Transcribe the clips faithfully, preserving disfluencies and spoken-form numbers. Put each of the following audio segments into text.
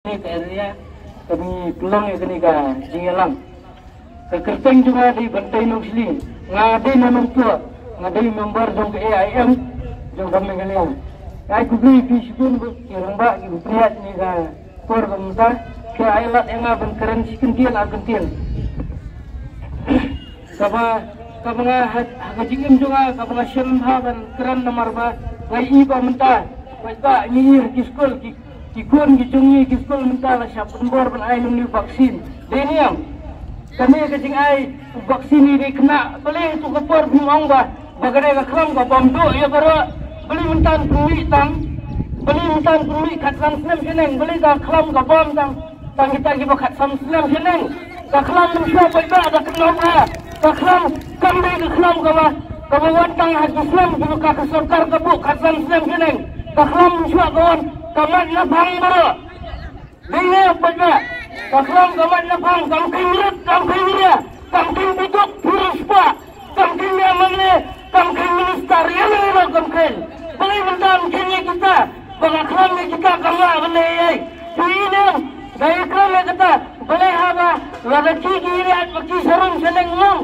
Kane ka area, kane ka long ïa kane ka jingïalang. Ka kyrteng jong nga dei Bantai Nongshli, nga dei na Nongpoh, nga dei member jong ka A I M jong ka Meghalaya. Ai khublei ïa phi shibun bad ki rangbah ki bapher ïa kane ka por ba mynta phi ai lad ïa nga ban kren shi kyntien ar kyntien. Kaba, kaba nga ha, ha ka jingim jong nga, kaba nga shem ha ban kren namar ba nga i ba mynta, ba, ba ngi i ha ki skul, ki, ki khun ki jong ngi ki skul mynta la shah pynbor ban ai nongni vaccine. Dei niam, kane ka jingai vaccine ni dei khynnah, balei tu ka por phim ong ba, ba kane ka khlam ka bom duh ïa baroh, balei mynta pynmih tang, balei mynta pynmih khatsan snem shaneng, balei ka khlam ka bom tang, tang kita kiba khatsan snem shaneng. Ka khlam mynshuwa paidbah da kynnoh ba ka khlam kam dei ka khlam kaba, kaba wan tang ha ki snem kiba ka, ka sorkar ka buh khatsan snem shaneng. Ka khlam mynshuwa ka wan, ka mat na phang baroh. Dei ne paidbah, ka khlam ka mat na phang, kam kheiñ rut, kam kheiñ ria, kam kheiñ biduk, phi riewspah. Kam kheiñ ïa M L A, kam kheiñ minister, ïa lei ruh kam kheiñ. Balei mynta ym kheiñ ïa kita, ba ka khlam ïa kita kam lah ban leh ei ei. Phi i neng, da ïa khlam ïa kata, balei haba lada ki ki ïaid ma ki sha rung sha neng ym long.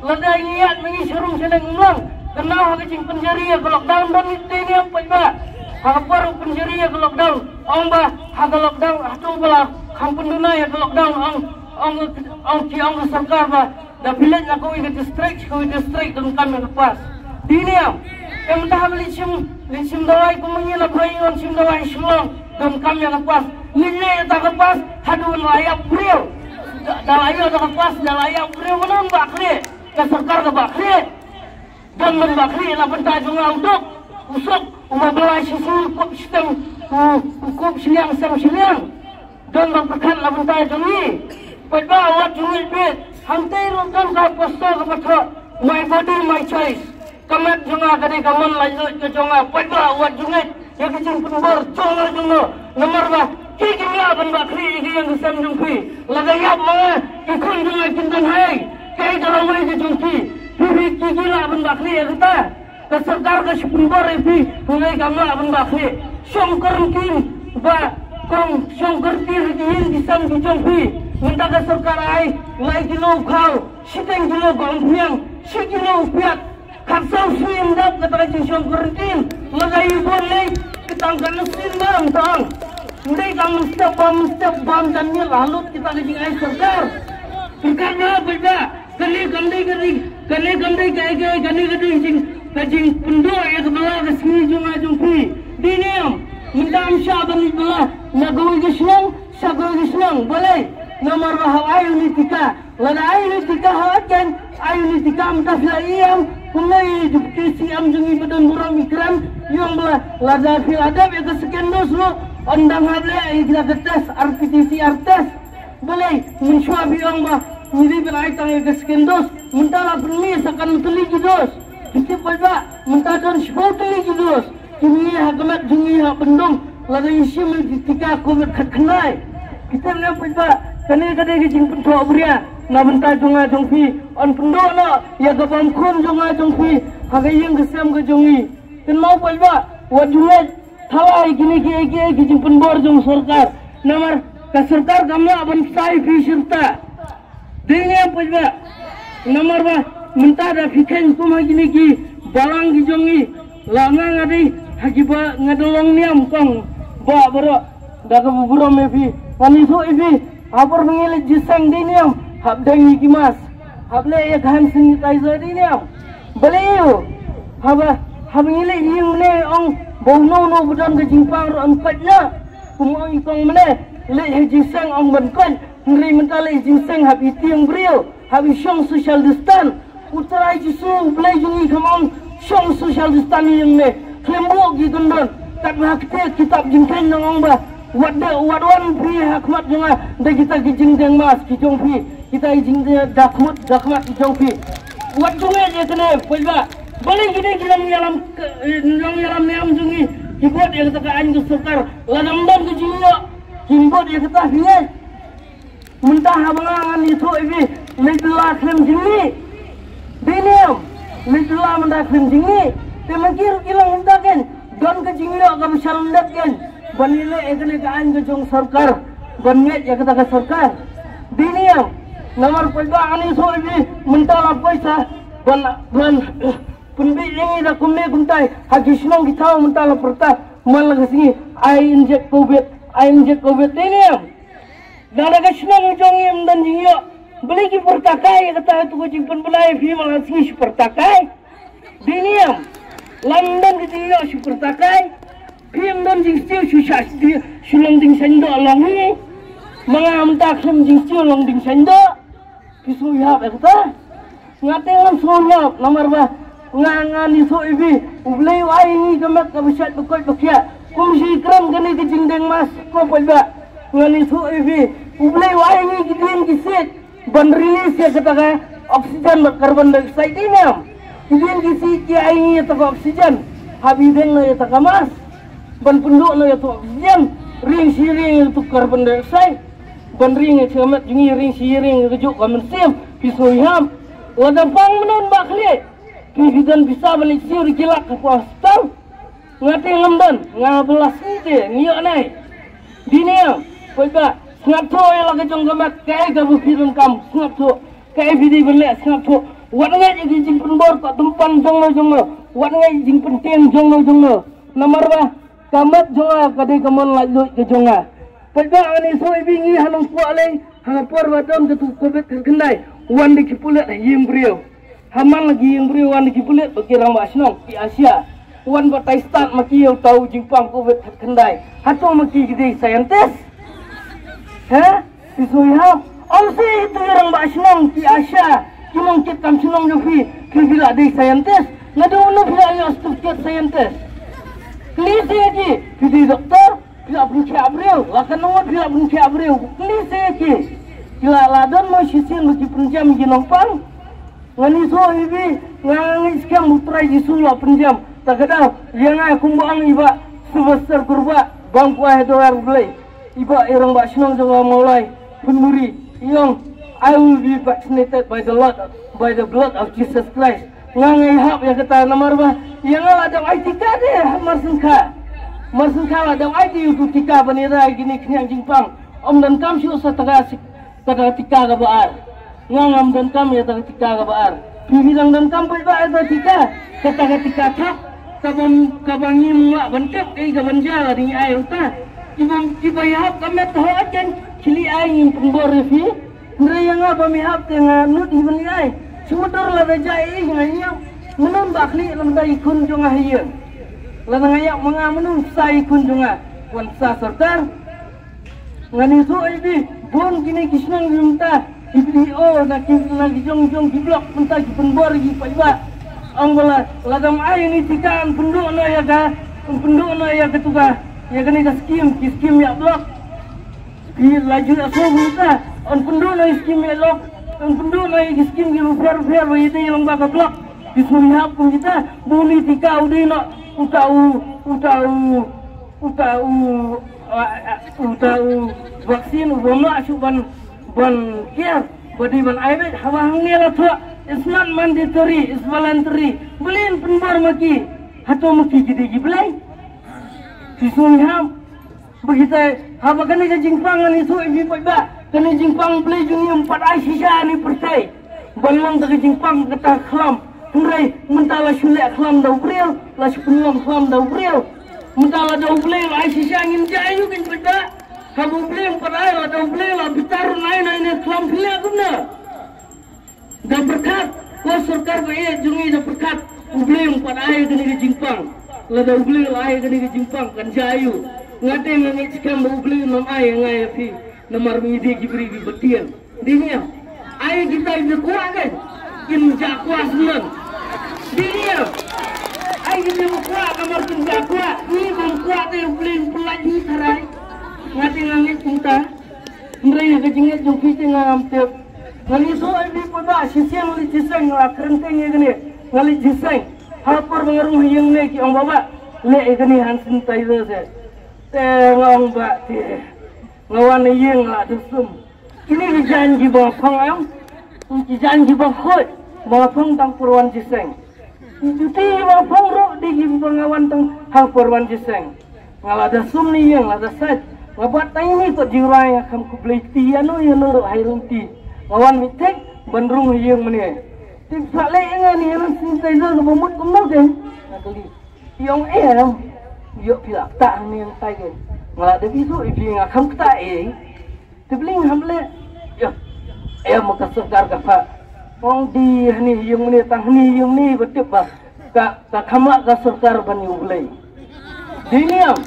Lada ngi ïaid ma ngi sha rung sha neng ym long. Kynmaw ha ka jingpynjari ïa ka lockdown don ïa te niam paidbah. Ha ka por u pynjari ïa ka lockdown, ong ba ha ka lockdown, hato ba la kham pynduna ïa ka lockdown, ong, ong, ong ki, ong ka sorkar ba da phi leit na kawei ka district sha kawei district donkam ïa ka pass. Dei niam. Te mynta haba leit shim, leit shim dawai kum ma ngi na Bhoi, wan shim dawai Shillong donkam ïa ka pass. Leit leh ïa ta ka pass haduh la ïap briew. Da, da la ïoh da ka pass, da la ïap briew, mano ba khlieh? Ka sorkar ka ba khlieh. Don ban ba khlieh na bynta jong nga u duk, u suk, u ba bylla shi sngi u kup shiteng, u, u kup shiliang sem shiliang. Don ba pyrkhat na bynta jong ngi. Paidbah, wat ju ngeit beit. Hangtei ruh don ka poster kaba thoh, "My body, my choice." Ka met jong nga ka dei ka mon laitluid ka jong nga. Paidbah, wat ju ngeit ïa ka jingpynbor jong nga jong nga. Namar ba ki kim lah ban ba khlieh ïa ka ïing ka sem jong phi. Lada ïap ma nga, ki khun jong nga kin don ha ei? Kaei ka lawei ka jong phi? Phi, phi, ki, ki lah ban ba khlieh ïa kata? Ka sorkar ka shu pynbor ïa phi, phi kam lah ban ba khlieh. Shong quarantine ba kong, shong quarantine ha ki ïing ki sem ki jong phi. Mynta ka sorkar ai lai kilo khaw, shiteng kilo ka umphniang, shi kilo u piat. Khatsaw sngi ym dap kata ka jingshong quarantine. Lada i bun lei, ka tang ka nusin ba ym tang. Ym dei tang mynstep bam, mynstep bam, tang ïa la lut kita ka jingai sorkar. Sorkar na paidbah. Kane kam dei ka dei, kane kam dei ka, ka, kane ka dei jing, ka jingpynduh ïa ka bylla ka sngi jong nga jong phi. Dei niam, mynta ym shah ban leit bylla na kawei ka shnong sha kawei ka shnong. Balei? Namar ba haba ai uni tika, lada ai uni tika ha Ken, ai uni tika mynta phi la ïam, kumno i deputy C M jong ngi ba don burom i kren, i ong ba lada phi la dep ïa ka second dose ruh, yn dang hap leh ïa ka test, R T P C R test. Balei mynshuwa phi ong ba ngi dei ban ai tang ïa ka second dose, mynta la pynmih sa katno tylli ki dose? Phi tip paidbah, mynta don shiphew tylli ki dose. Ki mih ha khmat jong ngi ha Bandung, lada ngi shim ïa ki tika Covid khatkhyndai. Phi tip ne paidbah, kane ka dei ka jingpynthoh bria na bynta jong nga jong phi. Yn pynduh noh ïa ka bam khun jong nga jong phi ha ka ïing ka sem ka jong ngi. Kynmaw paidbah, wat ju ngeit thala ïa kine ki, ki, ki jingpynbor jong sorkar. Namar ka sorkar kam lah ban sai phi shirta. Dei ne paidbah. Namar ba mynta da phi kheiñ kum ha kine ki balang ki jong ngi. La nga nga dei ha kiba nga da long niam kong ba baroh da kaba burom ïa phi. Ngan ïathuh ïa phi. Ha por ba ngi leit jingïaseng dei niam, hap deng ïa ki mask, hap leh ïa ka hand sanitizer dei niam. Balei ïa u? Haba, haba ngi leit ïing mane ong ba uno uno ba don ka jingpang ruh yn koit noh. Kum ong i kong mane, leit ha jingïaseng ong ban koit. Hynrei mynta leit jingïaseng hap i tieng briew, hap i shong social distance. U Trai Jisu U Blei jong ngi kam ong shong social distancing ne. Khlem buh ki kyndon. Katba ha kata ka kitab jingkheiñ nang ong ba wat da, wat wan phi ha khmat jong nga da kita ki jingdeng mask ki jong phi, kita ki jingdeng da khmat, da khmat ki jong phi. Wat jong ngi ïa kane paidbah. Balei kine ki nongïalam, eh, nongïalam niam jong ngi ki bud ïa kata ka aiñ ka sorkar? Lada ym don ka jingïoh kim bud ïa kata phi ngai. Mynta haba nga ngan ïathuh ïa phi, leit bylla khlem jingmih. Dei niam, leit bylla mynta khlem jingmih. Te ma ki ruh ki long mynta ken, don ka jingïoh kaba shalyndet ken ban ïaleh ïa kane ka aiñ ka jong sorkar. ban ngeit ïa kata ka sorkar. Dei ne em? Namar paidbah, ngan ïathuh ïa phi, mynta la poi sa ban, ban pynbiej ïa ngi da kumne kumtai ha ki shnong ki thaw, mynta la pyrta man la ka sngi ai injek covid, ai injek covid. Dei ne em? Na ka shnong jong ngi ym don jingïoh. Balei ki pyrta kai ïa kata, ïa tu ka jingpynbna ïa phi man la ka sngi shu pyrta kai. Dei ne em? Lada ym don ka jingïoh shu pyrta kai. Phi ym don jingsniew shu shah sniew, shu long jingsaiñdoh long hi. Ma nga mynta khlem jingsniew long jingsaiñdoh. Phi sngewhap ïa kata? Nga te ngam sngewhap namar ba nga, ngan ïathuh ïa phi, U Blei u ai ïa ngi ka met kaba shait ba koit ba khiah. Kum shi kren kane ka jingdeng mask ko paidbah. Ngan ïathuh ïa phi, U Blei u ai ïa ngi ki dieng ki siej ban release ïa kata ka oxygen bad carbon dioxide, dei ne em? Ki dieng ki siej ki ai ïa ngi ïa kata ka oxygen. Hap ïadeng noh ïa kata ka mask ban pynduh noh ïa kata ka oxygen. Ring shi ring ïa kata ka carbon dioxide. Ban ring ïa ka met jong ngi, ring shi ring ïa kajuh ka mynsiem. Phi sngewhap? Lada pang mynno ba khlieh, phi, phi don pisa ban leit siew da ki lak hapoh hospital? Nga te ngam don, nga ba la sngi te ngi ïoh nai. Dei ne em? Paidbah, sngap thuh ïa la ka jong ka met, kaei kaba phi donkam, sngap thuh. Kaei phi dei ban leh, sngap thuh. Wat ngeit ïa ki jingpynbor ka tympan jong no jong no. Wat ngeit ïa ki jingpyntieng jong no jong no. Namar ba ka met jong nga ka dei ka mon laitluid ka jong nga. Paidbah, ngan ïathuh ïa phi, ngi ha Nongpoh Aleng, ha ka por ba don katu ka covid khatkhyndai, wan da ki pulit ha ïing briew. Ha man la ki ïing briew wan da ki pulit bad ki rangbah shnong, ki ASHA. Wan batai stad ma ki ïa uta u jingpang covid khatkhyndai. Hato ma ki ki dei scientist? He? Phi sngewhap? Ym shu ïa utu u rangbah shnong, ki ASHA, ki nongkit kam shnong jong phi, phi, phi la dei scientist? Naduh mynno phi la ïoh certificate scientist? Kylli sa ïa ki. Phi dei doktor? Phi la pynkhiah briew? La katno ngut phi la pynkhiah briew? Kylli sa ïa ki. Ki la, la don mo shisien ba ki pynjem ïa ki nongpang? Ngan ïathuh ïa phi, nga ngeit skhem U Trai Jisu la pynjem. Ta ka daw ïa nga kumba ong i Bah Sylvester Kurbah, bam kwai ha dwar U Blei, i Bah, i rangbah shnong jong nga Mawlai Phunmuri, i ong, "I will be vaccinated by the Lord, by the blood of Jesus Christ." Nga, nga ïahap ïa kata namar ba ïa nga la dep ai tika te ha Marsyngkha. Marsyngkha la dep ai te ïa utu u tika ban ïada ïa kine ki khñiang jingpang. Ym donkam shuh sa kata ka sik-, kata ka tika kaba ar. Nga ngam donkam ïa kata ka tika kaba ar. Phi, phi dang donkam paidbah ïa kata ka tika. Kata ka tika thap kaba, kaba ngim lah ban tip kaei kaban jia, la dang ai ïa uta. Kiba, kiba ïahap ka met ha ka jan, khlieh ai, ngin pynbor ïa phi. Hynrei ïa nga ba me hap te nga nud hi ban leh ai. Shu mutdur lada jia ei nga ïap. Mynno ba khlieh lada i khun jong nga ha ïing? Lada nga ïap ma nga mynno sa i khun jong nga? Wan sa sorkar. Ngan ïathuh ïa phi, bun kine ki shnong ki mynta, ki BDO na ki, na ki jong jong ki block mynta ki pynbor ïa ki paidbah. Ong ba la, lada ym ai ïa kane ka tika yn pynduh noh ïa ka, yn pynduh noh ïa katu ka, ïa kane ka skim, ki skim ïa block. Phi la ju ïa sngewbha mynta, yn pynduh noh ïa ki skim ïa lok, yn pynduh noh ïa ki skim kiba pher pher ba ïadei lang bad ka block. Phi sngewbha kum kita, ba une u tika u dei noh uta u, uta u, uta u, ah, ah, uta u vaccine uba ym lah shuh ban, ban kiar, ba dei ban ai beit. Haba hangne la thoh, it's not mandatory, it's voluntary. Balei yn pynbor ma ki? Hato ma ki ki dei ki blei? Phi sngewbha? Ba kita, haba kane ka jingpang, ngan ïathuh ïa phi paidbah, kane ka jingpang Blei jong ngi ym pat ai shisha ha kane ka pyrthei ban long kata ka jingpang kata ka khlam. Hynrei mynta la shu leh khlam da u briew, la shu pynlong khlam da u briew. Mynta lada U Blei u la ai shisha, ngin jia aïu kein paidbah? Haba U Blei ym pat ai, lada U Blei u la bitar, u la ai na ine i khlam, phin leh kumno? Da pyrkhat, ko sorkar ba ïeit jong ngi, da pyrkhat, U Blei um pat ai kane ka jingpang. Lada U Blei u la ai kane ka jingpang, kan jia aïu? Nga te nga ngeit skhem ba U Blei um ai ïa nga ïa phi, namar ngi dei ki briew kiba tieng. Dei ne em? Ai kita kiba kwah kan kin jah kwah shen. Dei ne em? Ai kita kiba kwah namar kin jah kwah. Ngi bym kwah te U Blei um pyllait ngi tharai. Nga te nga ngeit kumta. Hynrei ïa ka jingngeit jong phi te ngam tip. Nga leit shu ai phi paidbah, shisien nga leit jingïaseng, nga la kren te ngi kane. Nga leit jingïaseng. Ha por ba nga rung ha ïing ne ki ong, "Bah, bah, leh ïa kane hand sanitizer seh." Te nga ong, "Bah, te nga wan ha ïing nga la dusum." Kine ki jaiñ kiba phong, ong. Ki jaiñ kiba khuid ba nga phong tang por wan jingïaseng. Ki juti ba nga phong ruh dei kiba nga wan tang ha por wan jingïaseng. Nga la da sum ne ïeng, la da sait. Nga bat tang ini kot jingrwai, nga kham khublei ti ïa no ïa no ruh ha ïing ti. Nga wan mih thik ban rung ha ïing mane. Tip sa leh ïa nga ni ïa no sanitizer kaba mut kumno kein? Nga kylli. Ïong em. Ïoh phi la ktah hangne hangtai kein. Nga la dep ithuh ïa phi, nga kham ktah ei. Tip lei ngam leh. Ïa. Ïa ma ka sorkar ka phah. Ong dei hangne ha ïing mane, tang hangne ha ïing mane ba tip ba ka, ka kham lah ka sorkar ban ïa U Blei. Dei ne em?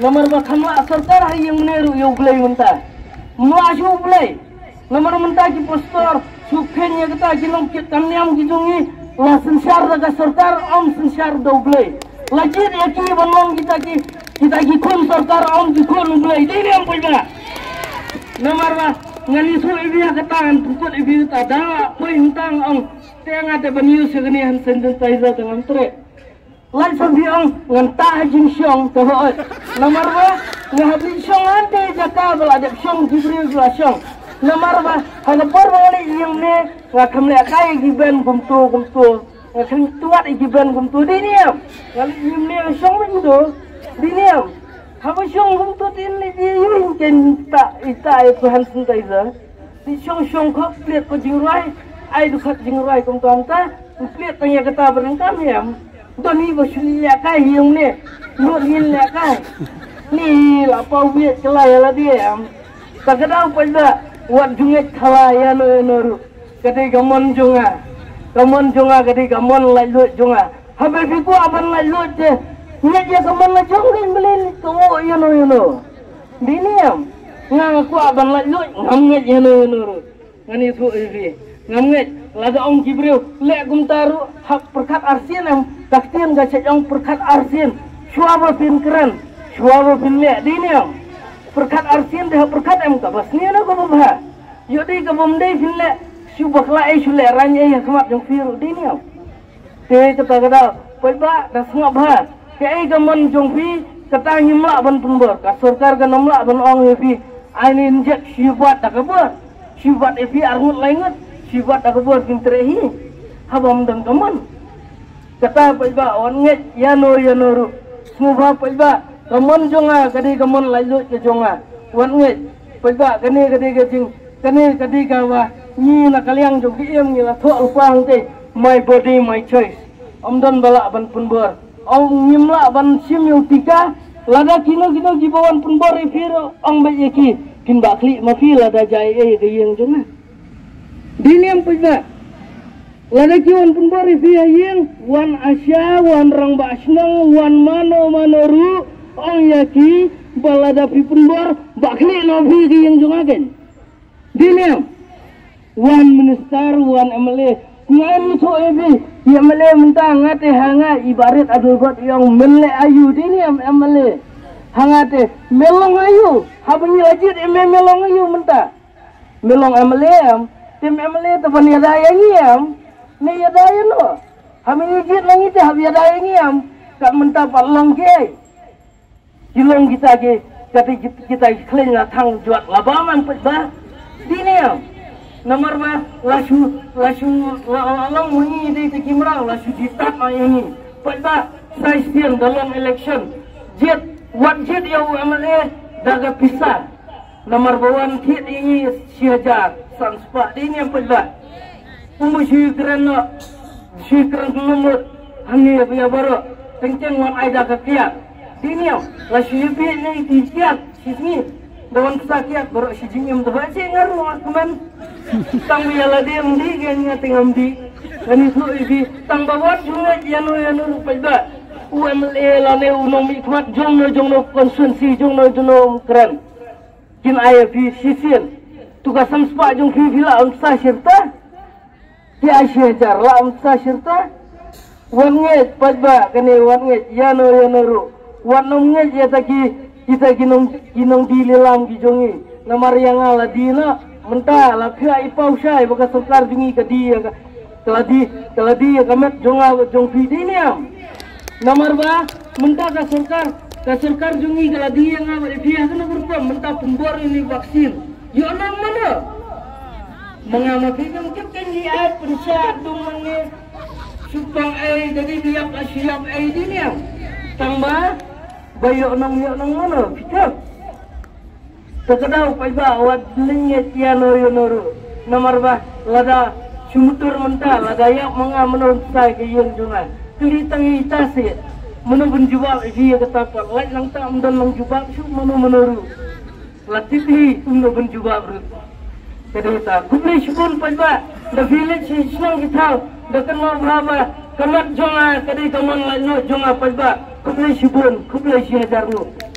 Namar ba kham lah sorkar ha ïing mane ruh ïa U Blei mynta. Ym lah shuh U Blei. Namar mynta ki pastor shu kheiñ ïa kata ki nongkit kam niam ki jong ngi, la synshar da ka sorkar, ym synshar da U Blei. La jied ïa ki ban long kita ki, kita ki khun sorkar, ym ki khun U Blei. Dei ne em paidbah? Namar ba ngan ïathuh ïa phi ha kata, ngan pynkut ïa phi ha kata, da poi hangta nga ong. Te nga te ban use ïa kane hand sanitizer te ngam treh. Lait sa phi ong ngan tah ha jingshong te hooid. Namar ba nga hap leit shong hangtei jaka ba la dep shong ki briew ki la shong. Namar ba ha ka por ba nga leit ïing ne nga kham leh kai ki ben kumto kumto. Nga kham tuat ki ben kumto, dei ne em? Nga leit ïing ne nga shong kumto, dei ne em? Haba shong kumto te leit ïing ken ta ita ïa phi hand sanitizer. Leit shong shong khop pliat ko jingrwai. Ai du khat jingrwai kumto hangta. Pliat tang ïa kata ba nang kam em. Don hi ba shu leh kai hi ong ne. Lut ngin leh kai. Ni la pau biet ka la ïa la dei em. Ta ka dau paidbah wat ju ngeit thala ïa no ïa no ruh. Ka dei ka mon jong nga. Ka mon jong nga ka dei ka mon laitluid jong nga. Haba phi kwah ban laitluid te ngeit ïa ka mon la jong ka, ym lei ka o ïa no ïa no. Dei ne em? Nga nga kwah ban laitluid, ngam ngeit ïa no ïa no ruh. Ngan ïathuh ïa phi. Ngam ngeit, lada ong ki briew leh kumta ruh, hap pyrkhat arsien em, ka ktien ka shait ong pyrkhat arsien. Shuwa ba phin kren, shuwa ba phin leh, dei ne em? Pyrkhat arsien te hap pyrkhat em, kaba sniew ne kaba bha. Ïoh dei kaba ym dei phin leh, shu bakla ei shu leh rang ei ha khmat jong phi ruh, dei ne em? Te kata ka daw, paidbah da sngap bha. Kaei ka mon jong phi, kata ngim lah ban pynbor. Ka sorkar kan ym lah ban ong ïa phi, ai ne injek shi bat da ka bor. Shi bat ïa phi ar ngut lai ngut, shi bat da ka bor phin treh hi. Haba ym don ka mon. Kata paidbah, wan ngeit ïa no ïa no ruh. Sngewbha paidbah, ka mon jong nga ka dei ka mon laitluid ka jong nga. Wan ngeit paidbah, kane ka dei ka jing, kane ka dei kaba ngi na ka liang jong ka im ngi la thoh lypa hangtei, my body my choice. Ym don ba lah ban pynbor. Ym, ngim lah ban shim ïa u tika. Lada kino kino kiba wan pynbor ïa phi ruh, ong beit ïa ki, phin bah khlieh ma phi lada jia ei ei ïa ka ïing jong nga. Dei ne em paidbah? Lada ki wan pynbor ïa phi ha ïing, wan asha, wan rangbah shnong, wan mano mano ruh, ong ïa ki ba lada phi pynbor, bah khlieh noh phi ïa ka ïing jong nga kein. Dei ne em? Wan minister, wan M L A. Ngan ïathuh ïa phi, ïa M L A mynta nga te ha nga i Bah Rit Adelbert i ong men leh aïu, dei ne em M L A? Ha nga te me long aïu? Haba ngi la jied ïa me, me long aïu mynta? Me long M L A em? Te me M L A te ban ïada ïa ngi em? Me ïada ïa no? Haba ngi jied na ngi te hap ïada ïa ngi em? Kat mynta pat long kiei? Ki long kita ki, kita ki, kita ki khleiñ la thang jwat la bam em paidbah. Dei ne em? Namar ba la shu, la shu, la, la long ma ngi dei te ki mraw, la shu jied tat ma ïa ngi. Paidbah, sa shisien da long election. Jied, wat jied ïa u M L A da ka pisa. Namar ba wan thied ïa ngi shi hajar san spah, dei ne em paidbah? Kumba shu kren noh, shu kren noh mut hangne ïa baroh. Teng teng wan ai da ka kiad. Dei ne em? La shu ïa phi ne ki kiad shi sngi. Da wan pisa kiad baroh shi jingim da ba shi nga ruh nga kmen. Tang ba ïa lade ym dih, ngi nga te ngam dih. Ngan ïathuh ïa phi, tang ba wat ju ngeit ïa no ïa no ruh paidbah. U M L A lane u nongmihkhmat jong no jong no constituency jong no jong no um kren. Kin ai ïa phi shisien. Tu ka san spah jong phi phi lah ban pisa shi rta. Ki ai shi hajar lah ban pisa shi rta. Wat ngeit paidbah kane, wat ngeit ïa no ïa no ruh. Wat nym ngeit ïa ta ki, kita ki nong, ki nongdie lilam ki jong ngi. Namar ïa nga la die noh mynta, la phi ai paw shai ba ka sorkar jong ngi ka die ïa ka, ka la die, ka la die ïa ka met jong nga bad jong phi, dei ne em? Namar ba mynta ka sorkar, ka sorkar jong ngi ka la die ïa nga bad ïa phi, ha kano ka rukom mynta pynbor ïa une u vaccine? Ïoh nong mano? Ma nga ma phi nong tip, kan ngi ai pynshah dum ma ngi. Shu pang ei, da dei ba ïap la shu ïap ei, dei ne em? Tang ba ba ïoh nong, ïoh nong mano, phi tip? Ka daw paidbah wat lyngngoh ïa no ïa no ruh. Namar ba lada shu mutur mynta, lada ïap ma nga, mano ban sai ka ïing jong nga? Kylli tang ïa ita seh. Mano ban jubab ïa kata pat? Lait lang ta ym don lang jubab shuh mano mano ruh. La tip hi kumno ban jubab ruh. Ka dei ta. Khublei shibun paidbah. Da phi leit sha shnong ki thaw, da kynmaw bha ba ka mat jong nga ka dei ka mon laitluid jong nga paidbah. Khublei shibun, khublei shi hajar nguh.